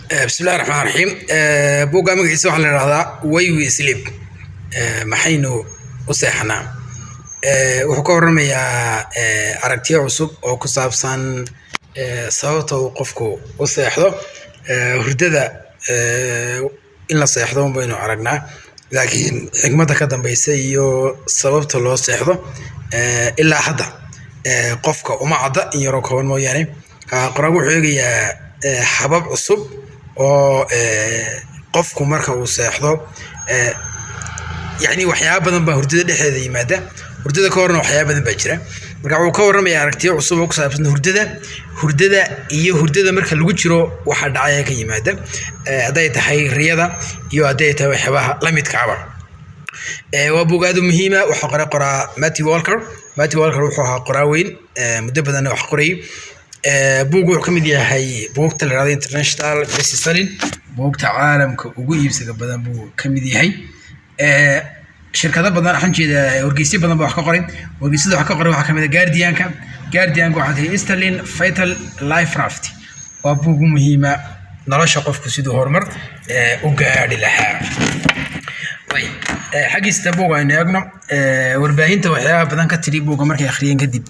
Bismillahi raxmaan raxiim. Buugga magaciisa waxaa la idhahdaa "Why We Sleep", maxaynu u seexanaa. Wuxuu ka warramayaa aragtiyo cusub oo ku saabsan sababta uu qofku u seexdo. Hurdada in la seexdo un baynu aragnaa, laakiin xikmadda ka dambeysa iyo sababta loo seexdo ilaa hadda qofka uma cadda, in yaroo kooban mooyaane. Qoraagu wuxuu eegayaa habab cusub oo qofku marka uu seexdo, yacni waxyaaba badan baa hurdada dhexdeeda yimaada, hurdada ka horna waxyaaba badan baa jira. Marka wuxuu ka warramayaa aragtiyo cusub oo ku saabsan hurdada iyo hurdada marka lagu jiro waxa dhacaya ka yimaada, hadday tahay riyada iyo hadday tahay waxyaabaha la midkaaba. Waa buug aad u muhiima. Waxaa qoray qoraa Matthew Walker. Matthew Walker wuxuu ahaa qoraa weyn, muddo badanna wax qorayay. Buuggu wuxuu ka mid yahay buugta la yidhahdo international best selling, buugta caalamka ugu iibsiga badan buu ka mid yahay. Shirkado badan, waxaan jeedaa wargeysyo badan baa wax ka qoray. Wargeysyada wax ka qoray waxaa kamid ah Guardianka. Guardianka waxaa tahay "Sterling Vital Life Raft". Waa buug muhiima nolosha qofku siduu horumar u gaadhi lahaa. Xaggiista buug aynu eegno. Warbaahinta waxyaabaha badan ka tiri buugga markay akhriyeen kadib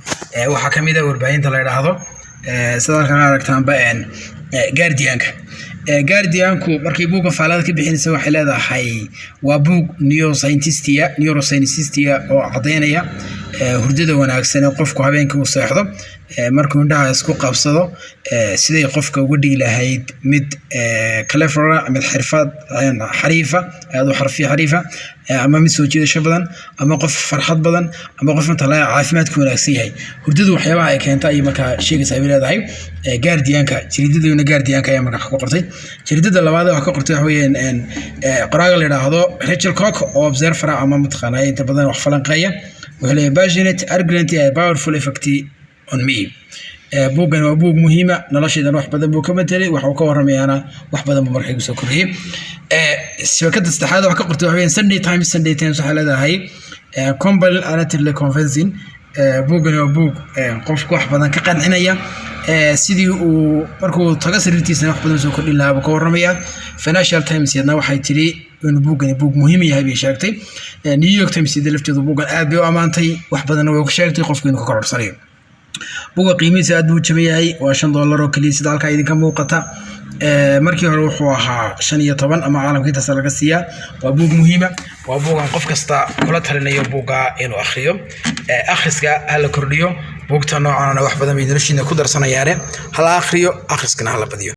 waxaa kamid ah warbaahinta la yidhaahdo, sida halkan aragtaanba, Guardianka. Guardianku markay buugga faalada ka bixinaysa waxay leedahay waa buug neuroscientistia oo caddaynaya hurdada wanaagsan ee qofku habeenkii uu seexdo, markuu indhaha isku qabsado, siday qofka uga dhigi lahayd mid clever, mid xirfad xariifa, aad u xariifa, ama mid soo jiidasho badan, ama qof farxad badan, ama qof matala caafimaadku wanaagsan yahay. Hurdadu waxyaabaha ay keenta ayay markaa sheegaysaa ay leedahay Guardianka. Jariidaduna Guardianka ayaa markaa wax ka qortay. Jariidada labaad wax ka qortay waxa weeyaan qoraaga la yidhaahdo Rachel Cook oo observer ama mataqaanaa inta badan wax falanqeeya. Wuxuu leeyahay "passionate argument and powerful effect on me". Buuggan waa buug muhiima, noloshaydan wax badan buu ka bedelay, waxa uu ka warramayaana wax badan buu markaa igu soo kordhiyey. Shabakada saddexaad wax ka qortay waxa weeyaan Sunday Times. Sunday Times waxay leedahay "compelling and utterly convincing". Buuggani waa buug qofku wax badan ka qancinaya, sidii uu markuu tago sariirtiisana wax badan soo kordhin lahaa buu ka warramaya. Financial Times yadna waxay tiri inuu buuggani buug muhiim yahay bay sheegtay. New York Times iyada lafteedu buuggan aad bay u ammaantay, wax badanna way ku sheegtay qofku inuu ka kororsanayo. Buugga qiimihiisa aad buu u jaban yahay, waa $5 oo keliya, sida halkaa idinka muuqata. Markii hore wuxuu ahaa 15 ama caalamka intaas laga siiyaa. Waa buug muhiima, waa buugan qof kasta kula talinayo buugga inuu akhriyo. Akhriska hala kordhiyo, buugta noocanana wax badan bay noloshiina ku darsanayaane hala akhriyo, akhriskana hala badiyo.